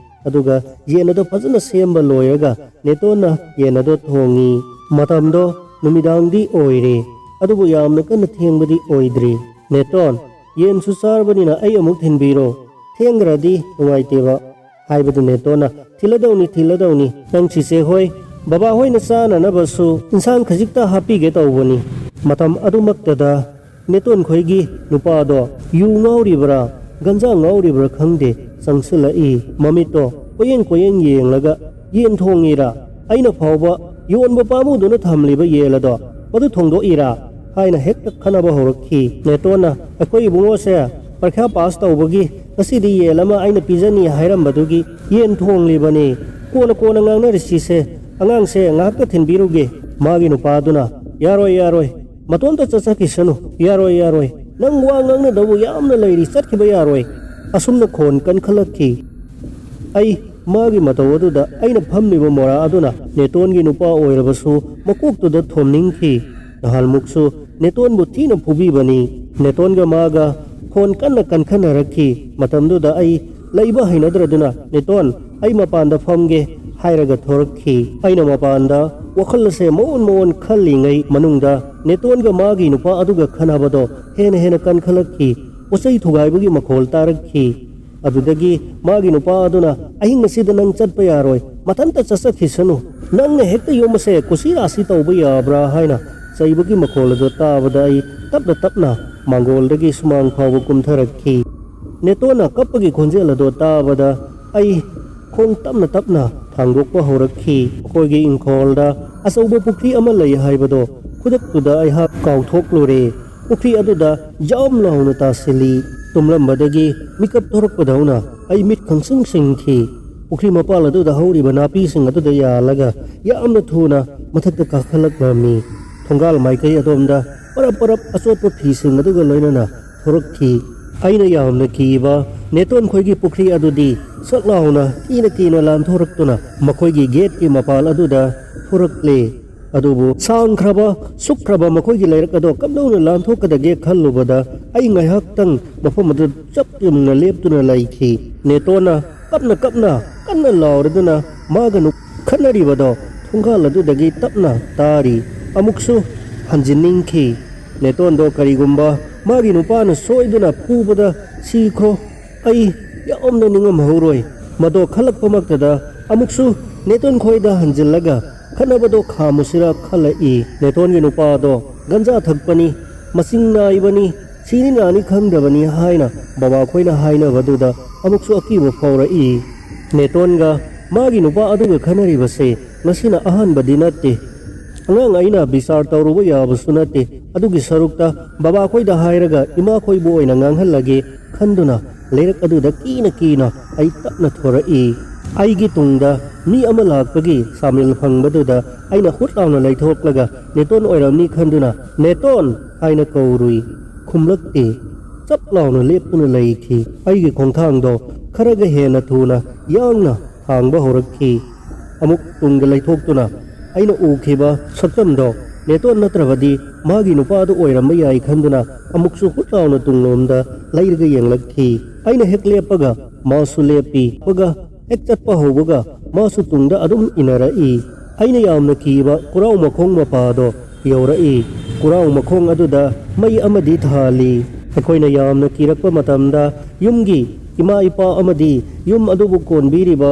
ꯑꯗꯨꯒ ꯌꯦꯟ ꯑꯗꯣ ꯐꯖꯅ ꯁꯦꯝꯕ ꯂꯣꯏꯔꯒ ꯅꯦꯇꯣꯟꯅ ꯌꯦꯟ ꯑꯗꯣ ꯊꯣꯡꯉꯤ꯫ ꯃꯇꯝꯗꯣ ꯅꯨꯃꯤꯗꯥꯡꯗꯤ ꯑꯣꯏꯔꯦ, ꯑꯗꯨꯕꯨ ꯌꯥꯝꯅ ꯀꯟꯅ ꯊꯦꯡꯕꯗꯤ ꯑꯣꯏꯗ꯭ꯔꯤ꯫ "ꯅꯦꯇꯣꯟ, ꯌꯦꯟꯁꯨ ꯆꯥꯔꯕꯅꯤꯅ ꯑꯩ ꯑꯃꯨꯛ ꯊꯤꯟꯕꯤꯔꯣ, ꯊꯦꯡꯈ꯭ꯔꯗꯤ ꯅꯨꯡꯉꯥꯏꯇꯦꯕ" ꯍꯥꯏꯕꯗꯨ ꯅꯦꯇꯣꯟꯅ, "ꯊꯤꯜꯂꯗꯧꯅꯤ, ꯊꯤꯜꯂꯗꯧꯅꯤ, ꯅꯪ ꯆꯤꯆꯦ ꯍꯣꯏ, ꯕꯕꯥ ꯍꯣꯏꯅ ꯆꯥꯅꯅꯕꯁꯨ ꯏꯟꯁꯥꯡ ꯈꯖꯤꯛꯇ ꯍꯥꯞꯄꯤꯒꯦ ꯇꯧꯕꯅꯤ"꯫ ꯃꯇꯝ ꯑꯗꯨꯃꯛꯇꯗ ꯅꯦꯇꯣꯟ ꯈꯣꯏꯒꯤ ꯅꯨꯄꯥꯗꯣ ꯌꯨ ꯉꯥꯎꯔꯤꯕ꯭ꯔꯥ, ꯒꯟꯖꯥ ꯉꯥꯎꯔꯤꯕ꯭ꯔꯥ ꯈꯪꯗꯦ, ꯆꯪꯁꯤꯜꯂꯛꯏ꯫ ꯃꯃꯤꯠꯇꯣ ꯀꯣꯌꯦꯡ ꯀꯣꯌꯦꯡ ꯌꯦꯡꯂꯒ, "ꯌꯦꯟ ꯊꯣꯡꯉꯤꯔꯥ? ꯑꯩꯅ ꯐꯥꯎꯕ ꯌꯣꯟꯕ ꯄꯥꯃꯨꯗꯨꯅ ꯊꯝꯂꯤꯕ ꯌꯦꯟ ꯑꯗꯣ ꯃꯗꯨ ꯊꯣꯡꯗꯣꯛꯏꯔꯥ?" ꯍꯥꯏꯅ ꯍꯦꯛꯇ ꯈꯟꯅꯕ ꯍꯧꯔꯛꯈꯤ꯫ ꯅꯦꯇꯣꯟꯅ, "ꯑꯩꯈꯣꯏ ꯏꯕꯨꯡꯉꯣꯁꯦ ꯄꯔꯤꯈ꯭ꯌꯥ ꯄꯥꯁ ꯇꯧꯕꯒꯤ ꯉꯁꯤꯗꯤ ꯌꯦꯟ ꯑꯃ ꯑꯩꯅ ꯄꯤꯖꯅꯤ ꯍꯥꯏꯔꯝꯕꯗꯨꯒꯤ ꯌꯦꯟ ꯊꯣꯡꯂꯤꯕꯅꯤ꯫ ꯀꯣꯟꯅ ꯀꯣꯟꯅ ꯉꯥꯡꯅꯔꯁꯤꯁꯦ, ꯑꯉꯥꯡꯁꯦ ꯉꯥꯏꯍꯥꯛꯇ ꯊꯤꯟꯕꯤꯔꯨꯒꯦ"꯫ ꯃꯥꯒꯤ ꯅꯨꯄꯥꯗꯨꯅ, "ꯌꯥꯔꯣꯏ, ꯌꯥꯔꯣꯏ, ꯃꯇꯣꯝꯇ ꯆꯠꯆꯈꯤꯁꯅꯨ, ꯌꯥꯔꯣꯏ, ꯌꯥꯔꯣꯏ, ꯅꯪ ꯋꯥ ꯉꯥꯡꯅꯗꯧꯕ ꯌꯥꯝꯅ ꯂꯩꯔꯤ, ꯆꯠꯈꯤꯕ ꯌꯥꯔꯣꯏ"꯫ ꯑꯁꯨꯝꯅ ꯈꯣꯟ ꯀꯟꯈꯠꯂꯛꯈꯤ꯫ ꯑꯩ ꯃꯥꯒꯤ ꯃꯇꯧ ꯑꯗꯨꯗ ꯑꯩꯅ ꯐꯝꯂꯤꯕ ꯃꯣꯔꯥ ꯑꯗꯨꯅ ꯅꯦꯇꯣꯟꯒꯤ ꯅꯨꯄꯥ ꯑꯣꯏꯔꯕꯁꯨ ꯃꯀꯣꯛꯇꯨꯗ ꯊꯣꯝꯅꯤꯡꯈꯤ꯫ ꯅꯍꯥꯟꯃꯨꯛꯁꯨ ꯅꯦꯇꯣꯟꯕꯨ ꯊꯤꯅ ꯐꯨꯕꯤꯕꯅꯤ꯫ ꯅꯦꯇꯣꯟꯒ ꯃꯥꯒ ꯈꯣꯟ ꯀꯟꯅ ꯀꯟꯈꯠꯅꯔꯛꯈꯤ꯫ ꯃꯇꯝꯗꯨꯗ ꯑꯩ ꯂꯩꯕ ꯍꯩꯅꯗ꯭ꯔꯗꯨꯅ, "ꯅꯦꯇꯣꯟ, ꯑꯩ ꯃꯄꯥꯟꯗ ꯐꯝꯒꯦ" ꯍꯥꯏꯔꯒ ꯊꯣꯔꯛꯈꯤ꯫ ꯑꯩꯅ ꯃꯄꯥꯟꯗ ꯋꯥꯈꯜ ꯑꯁꯦ ꯃꯑꯣꯟ ꯃꯑꯣꯟ ꯈꯜꯂꯤꯉꯩ ꯃꯅꯨꯡꯗ ꯅꯦꯇꯣꯟꯒ ꯃꯥꯒꯤ ꯅꯨꯄꯥ ꯑꯗꯨꯒ ꯈꯟꯅꯕꯗꯣ ꯍꯦꯟꯅ ꯍꯦꯟꯅ ꯀꯟꯈꯠꯂꯛꯈꯤ꯫ ꯄꯣꯠꯆꯩ ꯊꯨꯒꯥꯏꯕꯒꯤ ꯃꯈꯣꯜ ꯇꯥꯔꯛꯈꯤ꯫ ꯑꯗꯨꯗꯒꯤ ꯃꯥꯒꯤ ꯅꯨꯄꯥ ꯑꯗꯨꯅ, "ꯑꯍꯤꯡ ꯑꯁꯤꯗ ꯅꯪ ꯆꯠꯄ ꯌꯥꯔꯣꯏ, ꯃꯊꯟꯇ ꯆꯠꯆꯈꯤꯁꯅꯨ, ꯅꯪꯅ ꯍꯦꯛꯇ ꯌꯨꯝ ꯑꯁꯦ ꯀꯨꯁꯤ ꯔꯥꯁꯤ ꯇꯧꯕ ꯌꯥꯕ꯭ꯔꯥ?" ꯍꯥꯏꯅ ꯆꯩꯕꯒꯤ ꯃꯈꯣꯜ ꯑꯗꯨ ꯇꯥꯕꯗ ꯑꯩ ꯇꯞꯅ ꯇꯞꯅ ꯃꯥꯡꯒꯣꯜꯗꯒꯤ ꯁꯨꯃꯥꯡ ꯐꯥꯎꯕ ꯀꯨꯝꯊꯔꯛꯈꯤ꯫ ꯅꯦꯇꯣꯟꯅ ꯀꯞꯄꯒꯤ ꯈꯣꯟꯖꯦꯜ ꯑꯗꯨ ꯇꯥꯕꯗ ꯑꯩ ꯈꯣꯡ ꯇꯞꯅ ꯇꯞꯅ ꯊꯥꯡꯗꯣꯛꯄ ꯍꯧꯔꯛꯈꯤ꯫ ꯑꯩꯈꯣꯏꯒꯤ ꯏꯪꯈꯣꯜꯗ ꯑꯆꯧꯕ ꯄꯨꯈ꯭ꯔꯤ ꯑꯃ ꯂꯩ ꯍꯥꯏꯕꯗꯣ ꯈꯨꯗꯛꯇꯨꯗ ꯑꯩꯍꯥꯛ ꯀꯥꯎꯊꯣꯛꯂꯨꯔꯦ꯫ ꯄꯨꯈ꯭ꯔꯤ ꯑꯗꯨꯗ ꯖꯝ ꯂꯥꯎꯅ ꯇꯥꯁꯤꯜꯂꯤ꯫ ꯇꯨꯝꯂꯝꯕꯗꯒꯤ ꯃꯤꯀꯞ ꯊꯣꯔꯛꯄꯗꯧꯅ ꯑꯩ ꯃꯤꯠ ꯈꯪꯁꯤꯡ ꯁꯤꯡꯈꯤ꯫ ꯄꯨꯈ꯭ꯔꯤ ꯃꯄꯥꯜ ꯑꯗꯨꯗ ꯍꯧꯔꯤꯕ ꯅꯥꯄꯤꯁꯤꯡ ꯑꯗꯨꯗ ꯌꯥꯜꯂꯒ ꯌꯥꯝꯅ ꯊꯨꯅ ꯃꯊꯛꯇ ꯀꯥꯈꯠꯂꯛꯂꯝꯃꯤ꯫ ꯊꯣꯡꯒꯥꯜ ꯃꯥꯏꯀꯩ ꯑꯗꯣꯝꯗ ꯄꯔꯞ ꯄꯔꯞ ꯑꯆꯣꯠꯄ ꯐꯤꯁꯤꯡ ꯑꯗꯨꯒ ꯂꯣꯏꯅꯅ ꯊꯣꯔꯛꯈꯤ꯫ ꯑꯩꯅ ꯌꯥꯝꯅ ꯀꯤꯕ ꯅꯦꯇꯣꯟ ꯈꯣꯏꯒꯤ ꯄꯨꯈ꯭ꯔꯤ ꯑꯗꯨꯗꯤ ꯁꯛ ꯂꯥꯎꯅ ꯀꯤꯅ ꯀꯤꯅ ꯂꯥꯟꯊꯣꯔꯛꯇꯨꯅ ꯃꯈꯣꯏꯒꯤ ꯒꯦꯠꯀꯤ ꯃꯄꯥꯜ ꯑꯗꯨꯗ ꯊꯣꯔꯛꯂꯦ꯫ ꯑꯗꯨꯕꯨ ꯁꯥꯡꯈ꯭ꯔꯕ, ꯁꯨꯛꯈ꯭ꯔꯕ ꯃꯈꯣꯏꯒꯤ ꯂꯩꯔꯛ ꯑꯗꯣ ꯀꯝꯗꯧꯅ ꯂꯥꯟꯊꯣꯛꯀꯗꯒꯦ ꯈꯜꯂꯨꯕꯗ ꯑꯩ ꯉꯥꯏꯍꯥꯛꯇꯪ ꯃꯐꯝ ꯑꯗꯨ ꯆꯞ ꯌꯨꯡꯅ ꯂꯦꯞꯇꯨꯅ ꯂꯩꯈꯤ꯫ ꯅꯦꯇꯣꯟꯅ ꯀꯞꯅ ꯀꯞꯅ ꯀꯟꯅ ꯂꯥꯎꯔꯗꯨꯅ ꯃꯥꯒ ꯅꯨ-, ꯈꯠꯅꯔꯤꯕꯗꯣ ꯊꯣꯡꯒꯥꯜ ꯑꯗꯨꯗꯒꯤ ꯇꯞꯅ ꯇꯥꯔꯤ꯫ ꯑꯃꯨꯛꯁꯨ ꯍꯟꯖꯤꯟꯅꯤꯡꯈꯤ꯫ ꯅꯦꯇꯣꯟꯗꯣ ꯀꯔꯤꯒꯨꯝꯕ ꯃꯥꯒꯤ ꯅꯨꯄꯥꯅ ꯁꯣꯏꯗꯨꯅ ꯐꯨꯕꯗ ꯁꯤꯈ꯭ꯔꯣ, ꯑꯩ ꯌꯥꯝꯅ ꯅꯤꯡꯉꯝꯍꯧꯔꯣꯏ꯫ ꯃꯗꯣ ꯈꯜꯂꯛꯄꯃꯛꯇꯗ ꯑꯃꯨꯛꯁꯨ ꯅꯦꯇꯣꯟ ꯈꯣꯏꯗ ꯍꯟꯖꯤꯜꯂꯒ ꯈꯠꯅꯕꯗꯣ ꯈꯥꯝꯃꯨꯁꯤꯔ ꯈꯜꯂꯛꯏ꯫ ꯅꯦꯇꯣꯟꯒꯤ ꯅꯨꯄꯥꯗꯣ ꯒꯟꯖꯥ ꯊꯛꯄꯅꯤ, ꯃꯁꯤꯡ ꯅꯥꯏꯕꯅꯤ, ꯁꯤꯅꯤ ꯅꯥꯅꯤ ꯈꯪꯗꯕꯅꯤ ꯍꯥꯏꯅ ꯕꯕꯥꯈꯣꯏꯅ ꯍꯥꯏꯅꯕꯗꯨꯗ ꯑꯃꯨꯛꯁꯨ ꯑꯀꯤꯕ ꯐꯥꯎꯔꯛꯏ꯫ ꯅꯦꯇꯣꯟꯒ ꯃꯥꯒꯤ ꯅꯨꯄꯥ ꯑꯗꯨꯒ ꯈꯟꯅꯔꯤꯕꯁꯦ ꯉꯁꯤꯅ ꯑꯍꯥꯟꯕꯗꯤ ꯅꯠꯇꯦ꯫ ꯑꯉꯥꯡ ꯑꯩꯅ ꯕꯤꯆꯥꯔ ꯇꯧꯔꯨꯕ ꯌꯥꯕꯁꯨ ꯅꯠꯇꯦ꯫ ꯑꯗꯨꯒꯤ ꯁꯔꯨꯛꯇ ꯕꯕꯥꯈꯣꯏꯗ ꯍꯥꯏꯔꯒ ꯏꯃꯥꯈꯣꯏꯕꯨ ꯑꯣꯏꯅ ꯉꯥꯡꯍꯜꯂꯒꯦ ꯈꯟꯗꯨꯅ ꯂꯩꯔꯛ ꯑꯗꯨꯗ ꯀꯤꯅ ꯀꯤꯅ ꯑꯩ ꯇꯞꯅ ꯊꯣꯔꯛꯏ꯫ ꯑꯩꯒꯤ ꯇꯨꯡꯗ ꯃꯤ ꯑꯃ ꯂꯥꯛꯄꯒꯤ ꯁꯥꯃꯤꯜ ꯐꯪꯕꯗꯨꯗ ꯑꯩꯅ ꯍꯨꯠ ꯂꯥꯎꯅ ꯂꯩꯊꯣꯛꯂꯒ ꯅꯦꯇꯣꯟ ꯑꯣꯏꯔꯝꯅꯤ ꯈꯟꯗꯨꯅ "ꯅꯦꯇꯣꯟ" ꯍꯥꯏꯅ ꯀꯧꯔꯨꯏ꯫ ꯈꯨꯝꯂꯛꯇꯦ꯫ ꯆꯞ ꯂꯥꯎꯅ ꯂꯦꯞꯇꯨꯅ ꯂꯩꯈꯤ꯫ ꯑꯩꯒꯤ ꯈꯣꯡꯊꯥꯡꯗꯣ ꯈꯔꯒ ꯍꯦꯟꯅ ꯊꯨꯅ ꯌꯥꯡꯅ ꯊꯥꯡꯕ ꯍꯧꯔꯛꯈꯤ꯫ ꯑꯃꯨꯛ ꯇꯨꯡꯗ ꯂꯩꯊꯣꯛꯇꯨꯅ ꯑꯩꯅ ꯎꯈꯤꯕ ꯁꯛꯇꯝꯗꯣ ꯅꯦꯇꯣꯟ ꯅꯠꯇ꯭ꯔꯕꯗꯤ ꯃꯥꯒꯤ ꯅꯨꯄꯥꯗꯨ ꯑꯣꯏꯔꯝꯕ ꯌꯥꯏ ꯈꯟꯗꯨꯅ ꯑꯃꯨꯛꯁꯨ ꯍꯨꯠ ꯂꯥꯎꯅ ꯇꯨꯡꯂꯣꯝꯗ ꯂꯩꯔꯒ ꯌꯦꯡꯂꯛꯈꯤ꯫ ꯑꯩꯅ ꯍꯦꯛ ꯂꯦꯞꯄꯒ ꯃꯥꯁꯨ ꯂꯦꯞꯄꯤ꯫ ꯍꯦꯛ ꯆꯠꯄ ꯍꯧꯕꯒ ꯃꯥꯁꯨ ꯇꯨꯡꯗ ꯑꯗꯨꯝ ꯏꯟꯅꯔꯛꯏ꯫ ꯑꯩꯅ ꯌꯥꯝꯅ ꯀꯤꯕ ꯀꯨꯔꯥꯎ ꯃꯈꯣꯡ ꯃꯄꯥꯗꯣ ꯌꯧꯔꯛꯏ꯫ ꯀꯨꯔꯥꯎ ꯃꯈꯣꯡ ꯑꯗꯨꯗ ꯃꯩ ꯑꯃꯗꯤ ꯊꯥꯜꯂꯤ꯫ ꯑꯩꯈꯣꯏꯅ ꯌꯥꯝꯅ ꯀꯤꯔꯛꯄ ꯃꯇꯝꯗ ꯌꯨꯝꯒꯤ ꯏꯃꯥ ꯏꯄꯥ ꯑꯃꯗꯤ ꯌꯨꯝ ꯑꯗꯨꯕꯨ ꯀꯣꯟꯕꯤꯔꯤꯕ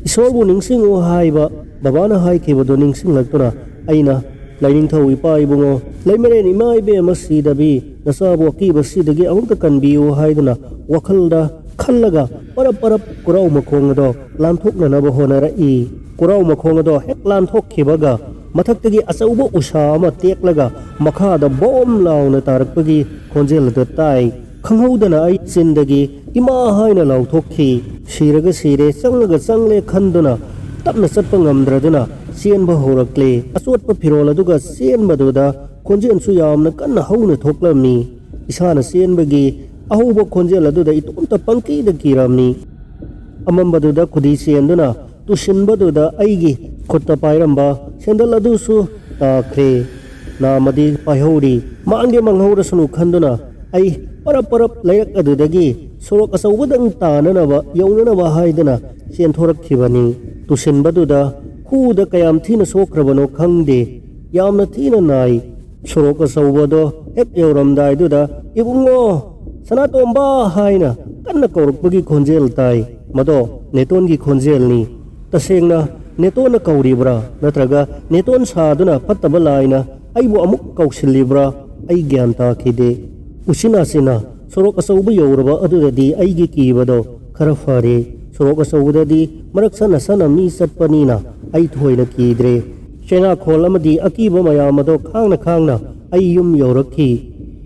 ꯏꯁꯣꯔꯕꯨ ꯅꯤꯡꯁꯤꯡꯉꯨ ꯍꯥꯏꯕ ꯕꯕꯥꯅ ꯍꯥꯏꯈꯤꯕꯗꯨ ꯅꯤꯡꯁꯤꯡꯂꯛꯇꯨꯅ ꯑꯩꯅ, "ꯂꯥꯏꯅꯤꯡꯊꯧ ꯏꯄꯥ ꯏꯕꯨꯡꯉꯣ, ꯂꯩꯃꯔꯦꯟ ꯏꯃꯥ ꯏꯕꯦꯝ ꯑꯃ ꯁꯤꯗꯕꯤ ꯅꯆꯥꯕꯨ ꯑꯀꯤꯕꯁꯤꯗꯒꯤ ꯑꯃꯨꯛꯇ ꯀꯟꯕꯤꯌꯨ" ꯍꯥꯏꯗꯨꯅ ꯋꯥꯈꯜꯗ ꯈꯜꯂꯒ ꯄꯔꯞ ꯄꯔꯞ ꯀꯨꯔꯥꯎ ꯃꯈꯣꯡ ꯑꯗꯣ ꯂꯥꯟꯊꯣꯛꯅꯅꯕ ꯍꯣꯠꯅꯔꯛꯏ꯫ ꯀꯨꯔꯥꯎ ꯃꯈꯣꯡ ꯑꯗꯣ ꯍꯦꯛ ꯂꯥꯟꯊꯣꯛꯈꯤꯕꯒ ꯃꯊꯛꯇꯒꯤ ꯑꯆꯧꯕ ꯎꯁꯥ ꯑꯃ ꯇꯦꯛꯂꯒ ꯃꯈꯥꯗ ꯕꯣꯝ ꯂꯥꯎꯅ ꯇꯥꯔꯛꯄꯒꯤ ꯈꯣꯟꯖꯦꯜ ꯑꯗꯨ ꯇꯥꯏ꯫ ꯈꯪꯍꯧꯗꯅ ꯑꯩ ꯆꯤꯟꯗꯒꯤ "ꯏꯃꯥ" ꯍꯥꯏꯅ ꯂꯥꯎꯊꯣꯛꯈꯤ꯫ ꯁꯤꯔꯒ ꯁꯤꯔꯦ, ꯆꯪꯂꯒ ꯆꯪꯂꯦ ꯈꯟꯗꯨꯅ ꯇꯞꯅ ꯆꯠꯄ ꯉꯝꯗ꯭ꯔꯗꯨꯅ ꯆꯦꯟꯕ ꯍꯧꯔꯛꯂꯦ꯫ ꯑꯆꯣꯠꯄ ꯐꯤꯔꯣꯜ ꯑꯗꯨꯒ ꯆꯦꯟꯕꯗꯨꯗ ꯈꯣꯟꯖꯦꯜꯁꯨ ꯌꯥꯝꯅ ꯀꯟꯅ ꯍꯧꯅ ꯊꯣꯛꯂꯝꯃꯤ꯫ ꯏꯁꯥꯅ ꯆꯦꯟꯕꯒꯤ ꯑꯍꯧꯕ ꯈꯣꯟꯖꯦꯜ ꯑꯗꯨꯗ ꯏꯇꯣꯝꯇ ꯄꯪꯀꯤꯗ ꯀꯤꯔꯝꯃꯤ꯫ ꯑꯃꯝꯕꯗꯨꯗ ꯈꯨꯗꯤ ꯆꯦꯟꯗꯨꯅ ꯇꯨꯁꯤꯟꯕꯗꯨꯗ ꯑꯩꯒꯤ ꯈꯨꯠꯇ ꯄꯥꯏꯔꯝꯕ ꯁꯦꯟꯗꯜ ꯑꯗꯨꯁꯨ ꯇꯥꯈ꯭ꯔꯦ꯫ ꯅꯥꯝꯃꯗꯤ ꯄꯥꯏꯍꯧꯔꯤ꯫ ꯃꯥꯡꯗꯤ ꯃꯥꯡꯍꯧꯔꯁꯅꯨ ꯈꯟꯗꯨꯅ ꯑꯩ ꯄꯔꯞ ꯄꯔꯞ ꯂꯩꯔꯛ ꯑꯗꯨꯗꯒꯤ ꯁꯣꯔꯣꯛ ꯑꯆꯧꯕꯗꯪ ꯇꯥꯅꯅꯕ, ꯌꯧꯅꯅꯕ ꯍꯥꯏꯗꯨꯅ ꯆꯦꯟꯊꯣꯔꯛꯈꯤꯕꯅꯤ꯫ ꯇꯨꯁꯤꯟꯕꯗꯨꯗ ꯈꯨꯗ ꯀꯌꯥꯝ ꯊꯤꯅ ꯁꯣꯛꯈ꯭ꯔꯕꯅꯣ ꯈꯪꯗꯦ, ꯌꯥꯝꯅ ꯊꯤꯅ ꯅꯥꯏ꯫ ꯁꯣꯔꯣꯛ ꯑꯆꯧꯕꯗꯣ ꯍꯦꯛ ꯌꯧꯔꯝꯗꯥꯏꯗꯨꯗ, "ꯏꯕꯨꯡꯉꯣ, ꯁꯅꯥꯇꯣꯝꯕ!" ꯍꯥꯏꯅ ꯀꯟꯅ ꯀꯧꯔꯛꯄꯒꯤ ꯈꯣꯟꯖꯦꯜ ꯇꯥꯏ꯫ ꯃꯗꯣ ꯅꯦꯇꯣꯟꯒꯤ ꯈꯣꯟꯖꯦꯜꯅꯤ꯫ ꯇꯁꯦꯡꯅ ꯅꯦꯇꯣꯟꯅ ꯀꯧꯔꯤꯕ꯭ꯔꯥ, ꯅꯠꯇ꯭ꯔꯒ ꯅꯦꯇꯣꯟ ꯁꯥꯗꯨꯅ ꯐꯠꯇꯕ ꯂꯥꯏꯅ ꯑꯩꯕꯨ ꯑꯃꯨꯛ ꯀꯧꯁꯤꯜꯂꯤꯕ꯭ꯔꯥ? ꯑꯩ ꯒ꯭ꯌꯥꯟ ꯇꯥꯈꯤꯗꯦ꯫ ꯎꯆꯤꯟ ꯅꯥꯆꯤꯟꯅ ꯁꯣꯔꯣꯛ ꯑꯆꯧꯕ ꯌꯧꯔꯕ ꯑꯗꯨꯗꯗꯤ ꯑꯩꯒꯤ ꯀꯤꯕꯗꯣ ꯈꯔ ꯐꯔꯦ꯫ ꯁꯣꯔꯣꯛ ꯑꯆꯧꯕꯗꯗꯤ ꯃꯔꯛ ꯁꯠꯅ ꯁꯠꯅ ꯃꯤ ꯆꯠꯄꯅꯤꯅ ꯑꯩ ꯊꯣꯏꯅ ꯀꯤꯗ꯭ꯔꯦ꯫ ꯆꯩꯅꯥꯈꯣꯜ ꯑꯃꯗꯤ ꯑꯀꯤꯕ ꯃꯌꯥꯝ ꯑꯗꯣ ꯈꯥꯡꯅ ꯈꯥꯡꯅ ꯑꯩ ꯌꯨꯝ ꯌꯧꯔꯛꯈꯤ꯫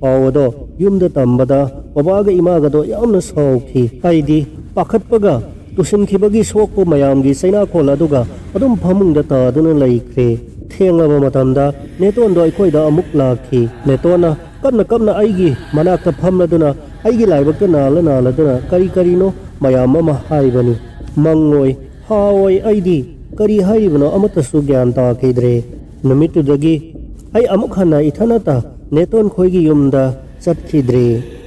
ꯄꯥꯎ ꯑꯗꯣ ꯌꯨꯝꯗ ꯇꯝꯕꯗ ꯕꯕꯥꯒ ꯏꯃꯥꯒꯗꯣ ꯌꯥꯝꯅ ꯁꯥꯎꯈꯤ꯫ ꯑꯩꯗꯤ ꯄꯥꯈꯠꯄꯒ ꯇꯨꯁꯤꯟꯈꯤꯕꯒꯤ ꯁꯣꯛꯄ ꯃꯌꯥꯝꯒꯤ ꯆꯩꯅꯥꯈꯣꯜ ꯑꯗꯨꯒ ꯑꯗꯨꯝ ꯐꯃꯨꯡꯗ ꯇꯥꯗꯨꯅ ꯂꯩꯈ꯭ꯔꯦ꯫ ꯊꯦꯡꯂꯕ ꯃꯇꯝꯗ ꯅꯦꯇꯣꯟꯗꯣ ꯑꯩꯈꯣꯏꯗ ꯑꯃꯨꯛ ꯂꯥꯛꯈꯤ꯫ ꯅꯦꯇꯣꯟꯅ ꯀꯞꯅ ꯀꯞꯅ ꯑꯩꯒꯤ ꯃꯅꯥꯛꯇ ꯐꯝꯂꯗꯨꯅ ꯑꯩꯒꯤ ꯂꯥꯏꯕꯛꯇ ꯅꯥꯜꯂ ꯅꯥꯜꯂꯗꯨꯅ ꯀꯔꯤ ꯀꯔꯤꯅꯣ ꯃꯌꯥꯝ ꯑꯃ ꯍꯥꯏꯕꯅꯤ꯫ ꯃꯪꯉꯣꯏ, ꯍꯥꯑꯣꯏ, ꯑꯩꯗꯤ ꯀꯔꯤ ꯍꯥꯏꯔꯤꯕꯅꯣ ꯑꯃꯠꯇꯁꯨ ꯒ꯭ꯌꯥꯟ ꯇꯥꯈꯤꯗ꯭ꯔꯦ꯫ ꯅꯨꯃꯤꯠꯇꯨꯗꯒꯤ ꯑꯩ ꯑꯃꯨꯛ ꯍꯟꯅ ꯏꯊꯟꯅꯇ ꯅꯦꯇꯣꯟ ꯈꯣꯏꯒꯤ ꯌꯨꯝꯗ ꯆꯠꯈꯤꯗ꯭ꯔꯦ꯫